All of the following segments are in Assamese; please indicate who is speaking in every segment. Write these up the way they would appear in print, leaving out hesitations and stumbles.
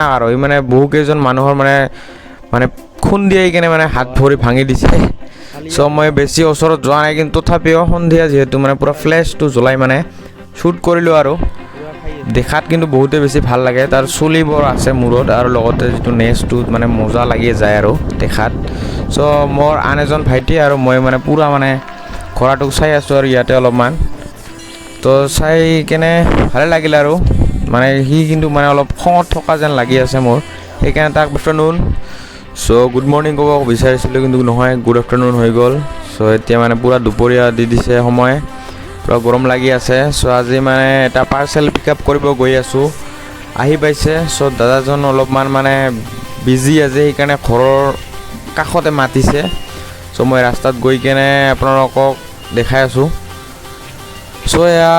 Speaker 1: আৰু ই মানে বহুকেইজন মানুহৰ মানে মানে খুন্দিয়াই কেনে মানে হাত ভৰি ভাঙি দিছে। চ' মই বেছি ওচৰত যোৱা নাই, কিন্তু তথাপিও সন্ধিয়া যিহেতু মানে পূৰা ফ্লেছটো জ্বলাই মানে শ্বুট কৰিলোঁ আৰু দেখাত কিন্তু বহুতে বেছি ভাল লাগে। তাৰ চুলিবোৰ আছে মূৰত আৰু লগতে যিটো নেজটো মানে মজা লাগি যায় আৰু দেখাত। চ' মোৰ আন এজন ভাইটি আৰু মই মানে পূৰা মানে ঘোঁৰাটোক চাই আছোঁ আৰু ইয়াতে অলপমান তো চাই কেনে ভালে লাগিল আৰু মানে সি কিন্তু মানে অলপ খঙত থকা যেন লাগি আছে মোৰ, সেইকাৰণে তাক আফটাৰনুন, চ' গুড মৰ্ণিং ক'ব বিচাৰিছিলোঁ, কিন্তু নহয়, গুড আফটাৰনুন হৈ গ'ল। চ' এতিয়া মানে পূৰা দুপৰীয়া দি দিছে সময়, পূৰা গৰম লাগি আছে। চ' আজি মানে এটা পাৰ্চেল পিক আপ কৰিব গৈ আছোঁ, আহি পাইছে। চ' দাদাজন অলপমান মানে বিজি আজি, সেইকাৰণে ঘৰৰ কাষতে মাতিছে। চ' মই ৰাস্তাত গৈ কেনে আপোনালোকক দেখাই আছোঁ। চ' এয়া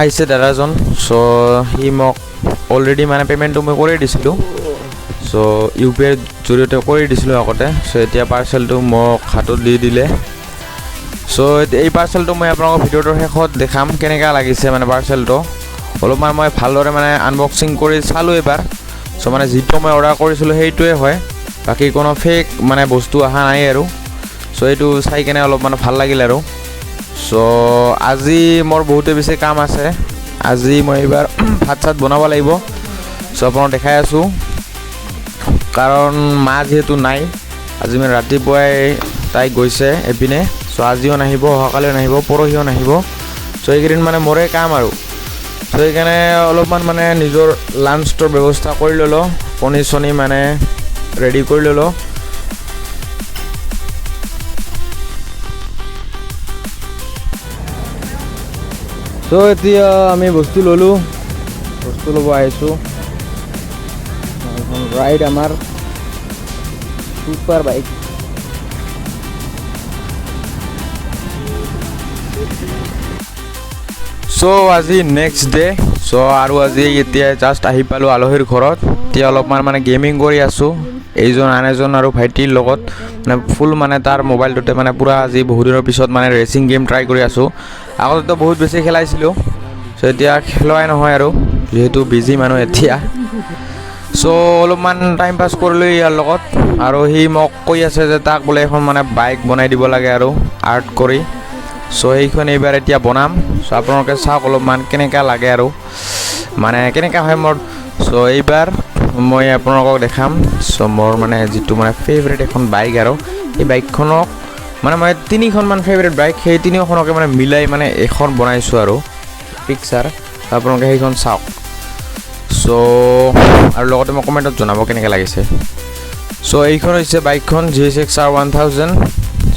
Speaker 1: আহিছে দাদাজন। চ' সি মোক অলৰেডি মানে পে'মেণ্টটো মই কৰি দিছিলোঁ, চ' ইউ পি আইৰ জৰিয়তে কৰি দিছিলোঁ আগতে। চ' এতিয়া পাৰ্চেলটো মোক হাতত দি দিলে। চ' এই পাৰ্চেলটো মই আপোনালোকৰ ভিডিঅ'টোৰ শেষত দেখাম কেনেকুৱা লাগিছে। মানে পাৰ্চেলটো অলপমান মই ভালদৰে মানে আনবক্সিং কৰি চালোঁ এবাৰ। চ' মানে যিটো মই অৰ্ডাৰ কৰিছিলোঁ সেইটোৱে হয়, বাকী কোনো ফেক মানে বস্তু অহা নাই আৰু। চ' এইটো চাই কেনে অলপমান ভাল লাগিল আৰু। চ' আজি মোৰ বহুতে বেছি কাম আছে, আজি মই এইবাৰ ভাত চাত বনাব লাগিব। চ' আপোনাক দেখাই আছোঁ, কাৰণ মা যিহেতু নাই, আজি মানে ৰাতিপুৱাই তাই গৈছে এপিনে। চ' আজিও নাহিব, অহাকালিও নাহিব, পৰহিও নাহিব। চ' এইকেইদিন মানে মোৰে কাম আৰু। চ' সেইকাৰণে অলপমান মানে নিজৰ লাঞ্চটোৰ ব্যৱস্থা কৰি ল'লোঁ, কণী চণী মানে ৰেডি কৰি ল'লোঁ। চ' এতিয়া আমি বস্তু ল'লোঁ, বস্তু ল'ব আহিছোঁ। এখন ৰাইড আমাৰ ছুপাৰ বাইক। চ' আজি নেক্সট ডে। চ' আৰু আজি এতিয়া জাষ্ট আহি পালোঁ আলহীৰ ঘৰত। এতিয়া অলপমান মানে গেমিং কৰি আছোঁ এইজন আন এজন আৰু ভাইটিৰ লগত, মানে ফুল মানে তাৰ মোবাইলটোতে মানে পূৰা আজি বহুদিনৰ পিছত মানে ৰেচিং গেম ট্ৰাই কৰি আছোঁ। আগতেতো বহুত বেছি খেলাইছিলোঁ, চ' এতিয়া খেলোৱাই নহয় আৰু, যিহেতু বিজি মানুহ এতিয়া। চ' অলপমান টাইম পাছ কৰিলোঁ ইয়াৰ লগত, আৰু সি মোক কৈ আছে যে তাক বোলে এখন মানে বাইক বনাই দিব লাগে আৰু আৰ্ট কৰি। চ' সেইখন এইবাৰ এতিয়া বনাম। চ' আপোনালোকে চাওক অলপমান কেনেকুৱা লাগে আৰু মানে কেনেকুৱা হয় মোৰ। চ' এইবাৰ মই আপোনালোকক দেখাম। চ' মোৰ মানে যিটো মানে ফেভৰেট এখন বাইক আৰু এই বাইকখনক মানে মই তিনিখনমান ফেভৰেট বাইক, সেই তিনিওখনকে মানে মিলাই মানে এখন বনাইছোঁ আৰু পিকচাৰ। আপোনালোকে সেইখন চাওক। চ' আৰু লগতে মোক কমেণ্টত জনাব কেনেকৈ লাগিছে। চ' এইখন হৈছে বাইকখন GSX-R 1000।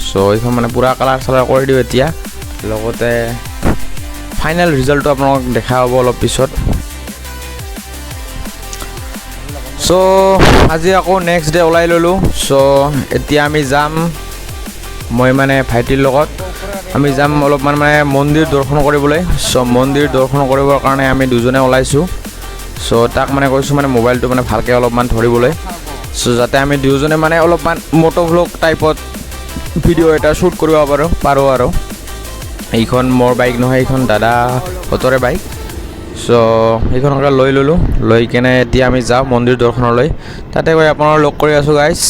Speaker 1: চ' এইখন মানে পূৰা কালাৰ চালাৰ কৰি দিওঁ এতিয়া, লগতে ফাইনেল ৰিজাল্টটো আপোনালোকক দেখা হ'ব অলপ পিছত। চ' আজি আকৌ নেক্সট ডে ওলাই ল'লোঁ। চ' এতিয়া আমি যাম, মই মানে ভাইটিৰ লগত আমি যাম অলপমান মানে মন্দিৰ দৰ্শন কৰিবলৈ। চ' মন্দিৰ দৰ্শন কৰিবৰ কাৰণে আমি দুজনে ওলাইছোঁ। চ' তাক মানে কৈছোঁ মানে মোবাইলটো মানে ভালকৈ অলপমান ধৰিবলৈ, চ' যাতে আমি দুয়োজনে মানে অলপমান মটো ভ্লগ টাইপত ভিডিঅ' এটা শ্বুট কৰিব পাৰোঁ আৰু। এইখন মোৰ বাইক নহয়, এইখন দাদাহঁতৰে বাইক। চ' সেইখনকে লৈ ল'লোঁ, লৈ কেনে এতিয়া আমি যাওঁ মন্দিৰ দৰ্শনলৈ। তাতে গৈ আপোনালোক লগ কৰি আছোঁ গাইজ।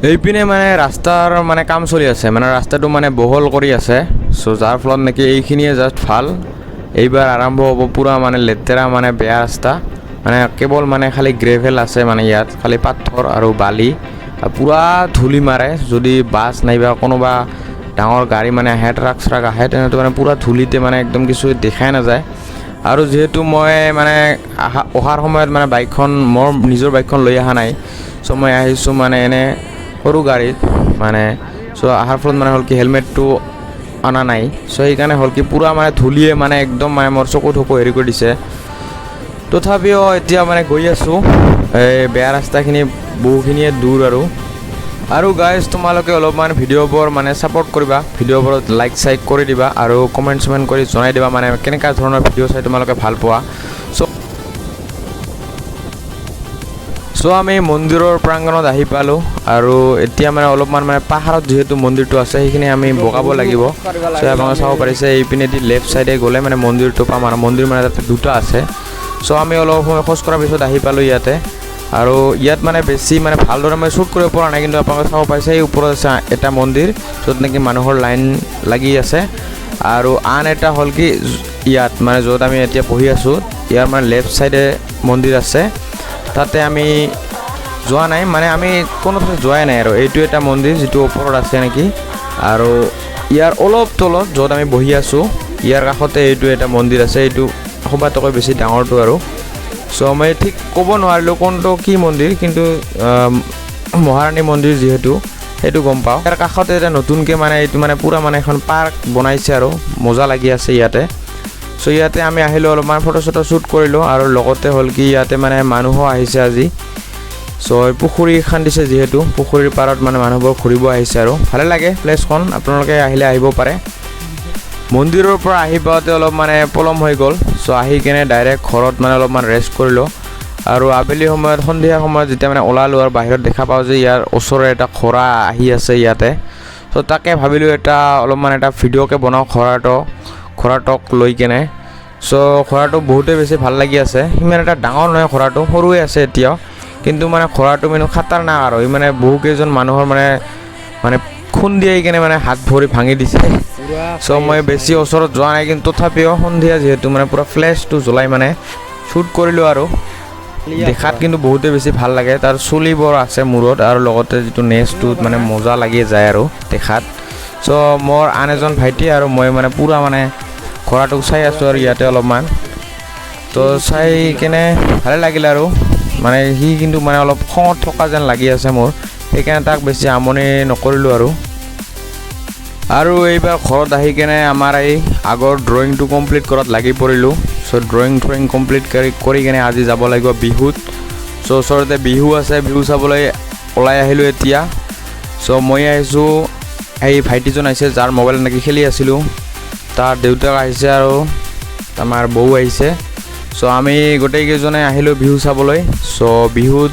Speaker 1: এইপিনে মানে ৰাস্তাৰ মানে কাম চলি আছে, মানে ৰাস্তাটো মানে বহল কৰি আছে। চ' যাৰ ফলত নেকি এইখিনিয়ে জাষ্ট ভাল, এইবাৰ আৰম্ভ হ'ব পূৰা মানে লেতেৰা মানে বেয়া ৰাস্তা, মানে কেৱল মানে খালি গ্ৰেভেল আছে, মানে ইয়াত খালি পাথৰ আৰু বালি, পূৰা ধূলি মাৰে। যদি বাছ নাইবা কোনোবা ডাঙৰ গাড়ী মানে আহে, ট্ৰাক চ্ৰাক আহে, তেনেহ'লে মানে পূৰা ধূলিতে মানে একদম কিছু দেখাই নাযায়। আৰু যিহেতু মই মানে অহাৰ সময়ত মানে বাইকখন মোৰ নিজৰ বাইকখন লৈ অহা নাই, চ' মই আহিছোঁ মানে এনে সৰু গাড়ীত মানে। চ' অহাৰ ফলত মানে হ'ল কি হেলমেটটো অনা নাই, চ' সেইকাৰণে হ'ল কি পূৰা মানে ধূলিয়ে মানে একদম মানে মোৰ চকু থকু হেৰি কৰি দিছে। তথাপিও এতিয়া মানে গৈ আছোঁ, এই বেয়া ৰাস্তাখিনি বহুখিনিয়ে দূৰ আৰু। আৰু গাইজ তোমালোকে অলপমান ভিডিঅ'বোৰ মানে ছাপৰ্ট কৰিবা, ভিডিঅ'বোৰত লাইক চাইক কৰি দিবা আৰু কমেণ্ট চমেণ্ট কৰি জনাই দিবা মানে কেনেকুৱা ধৰণৰ ভিডিঅ' চাই তোমালোকে ভাল পোৱা। চ' আমি মন্দিৰৰ প্ৰাংগণত আহি পালোঁ আৰু এতিয়া মানে অলপমান মানে পাহাৰত যিহেতু মন্দিৰটো আছে সেইখিনি আমি বগাব লাগিব। চ' আপোনালোকে চাব পাৰিছে এইপিনেদি লেফ্ট ছাইডে গ'লে মানে মন্দিৰটো পাম আৰু মন্দিৰ মানে তাতে দুটা আছে। চ' আমি অলপ সময় খোজ কঢ়াৰ পিছত আহি পালোঁ ইয়াতে। আৰু ইয়াত মানে বেছি মানে ভালদৰে মই শ্বুট কৰিব পৰা নাই, কিন্তু আপোনালোকে চাব পাইছে, এই ওপৰত আছে এটা মন্দিৰ য'ত নেকি মানুহৰ লাইন লাগি আছে। আৰু আন এটা হ'ল কি, ইয়াত মানে য'ত আমি এতিয়া বহি আছোঁ, ইয়াৰ মানে লেফ্ট ছাইডে মন্দিৰ আছে। তাতে আমি যোৱা নাই, মানে আমি কোনো ঠাইত যোৱাই নাই। আৰু এইটো এটা মন্দিৰ যিটো ওপৰত আছে নেকি, আৰু ইয়াৰ অলপ তলত য'ত আমি বহি আছোঁ, ইয়াৰ কাষতে এইটো এটা মন্দিৰ আছে। এইটো সবাতোকৈ বেছি ডাঙৰটো। আৰু চ' মই ঠিক ক'ব নোৱাৰিলোঁ কোনটো কি মন্দিৰ, কিন্তু মহাৰাণী মন্দিৰ যিহেতু সেইটো গম পাওঁ। ইয়াৰ কাষতে এটা নতুনকৈ মানে এইটো মানে পূৰা মানে এখন পাৰ্ক বনাইছে আৰু মজা লাগি আছে ইয়াতে। চ' ইয়াতে আমি আহিলোঁ, অলপমান ফটো চটো শ্বুট কৰিলোঁ। আৰু লগতে হ'ল কি, ইয়াতে মানে মানুহো আহিছে আজি। চ' পুখুৰী খান্দিছে যিহেতু, পুখুৰীৰ পাৰত মানে মানুহবোৰ ঘূৰিব আহিছে আৰু ভালে লাগে প্লেচখন। আপোনালোকে আহিলে আহিব পাৰে। মন্দিৰৰ পৰা আহি পাওঁতে অলপ মানে পলম হৈ গ'ল। চ' আহি কেনে ডাইৰেক্ট ঘৰত মানে অলপমান ৰেষ্ট কৰিলোঁ। আৰু আবেলি সময়ত, সন্ধিয়া সময়ত যেতিয়া মানে ওলালোঁ আৰু বাহিৰত দেখা পাওঁ যে ইয়াৰ ওচৰৰে এটা ঘোঁৰা আহি আছে ইয়াতে। চ' তাকে ভাবিলোঁ এটা অলপমান এটা ভিডিঅ'কে বনাওঁ ঘোঁৰাটোক লৈ কেনে। চ' ঘোঁৰাটো বহুতেই বেছি ভাল লাগি আছে। সিমান এটা ডাঙৰ নহয় ঘোঁৰাটো, সৰুৱে আছে এতিয়াও, কিন্তু মানে ঘোঁৰাটো মানে খাতাৰনাক। আৰু ই মানে বহুকেইজন মানুহৰ মানে মানে খুন্দিয়াই কেনে মানে হাত ভৰি ভাঙি দিছে। চ' মই বেছি ওচৰত যোৱা নাই, কিন্তু তথাপিও সন্ধিয়া যিহেতু মানে পূৰা ফ্লেছটো জ্বলাই মানে শ্বুট কৰিলোঁ। আৰু দেখাত কিন্তু বহুতেই বেছি ভাল লাগে। তাৰ চুলিবোৰ আছে মূৰত আৰু লগতে যিটো নেজটোত মানে মজা লাগি যায় আৰু দেখাত। চ' মোৰ আন এজন ভাইটি আৰু মই মানে পূৰা মানে ঘোঁৰাটোক চাই আছোঁ আৰু ইয়াতে অলপমান তো চাই কেনে ভালে লাগিল। আৰু মানে সি কিন্তু মানে অলপ খঙত থকা যেন লাগি আছে মোৰ, সেইকাৰণে তাক বেছি আমনি নকৰিলোঁ। আৰু এইবাৰ ঘৰত আহি কেনে আমাৰ এই আগৰ ড্ৰয়িংটো কমপ্লিট কৰাত লাগি পৰিলোঁ। চ' ড্ৰয়িং ড্ৰয়িং কমপ্লিট কৰি কেনে আজি যাব লাগিব বিহুত। চ' ওচৰতে বিহু আছে, বিহু চাবলৈ ওলাই আহিলোঁ এতিয়া। চ' মই আহিছোঁ, এই ভাইটিজন আহিছে যাৰ মোবাইলত নেকি খেলি আছিলোঁ, তাৰ দেউতাক আহিছে আৰু আমাৰ বৌ আহিছে। চ' আমি গোটেইকেইজনে আহিলোঁ বিহু চাবলৈ। চ' বিহুত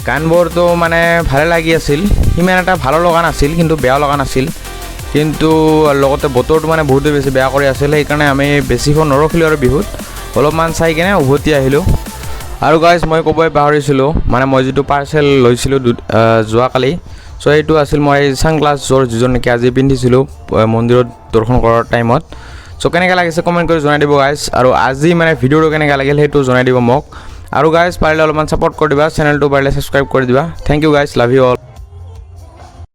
Speaker 1: গানবোৰতো মানে ভালে লাগি আছিল, সিমান এটা ভালো লগা নাছিল কিন্তু বেয়াও লগা নাছিল। কিন্তু লগতে বতৰটো মানে বহুতেই বেছি বেয়া কৰি আছিল, সেইকাৰণে আমি বেছিখন নৰখিলোঁ আৰু বিহুত অলপমান চাই কেনে উভতি আহিলোঁ। আৰু গাইজ, মই ক'বই পাহৰিছিলোঁ, মানে মই যিটো পাৰ্চেল লৈছিলোঁ যোৱাকালি, চ' সেইটো আছিল মই ছানগ্লাছযোৰ, যিযোৰ নেকি আজি পিন্ধিছিলোঁ মন্দিৰত দৰ্শন কৰাৰ টাইমত। চ' কেনেকৈ লাগিছে কমেণ্ট কৰি জনাই দিব গাইজ। আৰু আজি মানে ভিডিঅ'টো কেনেকৈ লাগিল সেইটো জনাই দিব মোক। আৰু গাইজ, পাৰিলে অলপমান ছাপৰ্ট কৰি দিবা, চেনেলটো পাৰিলে ছাবস্ক্ৰাইব কৰি দিবা। Thank you guys, love you all.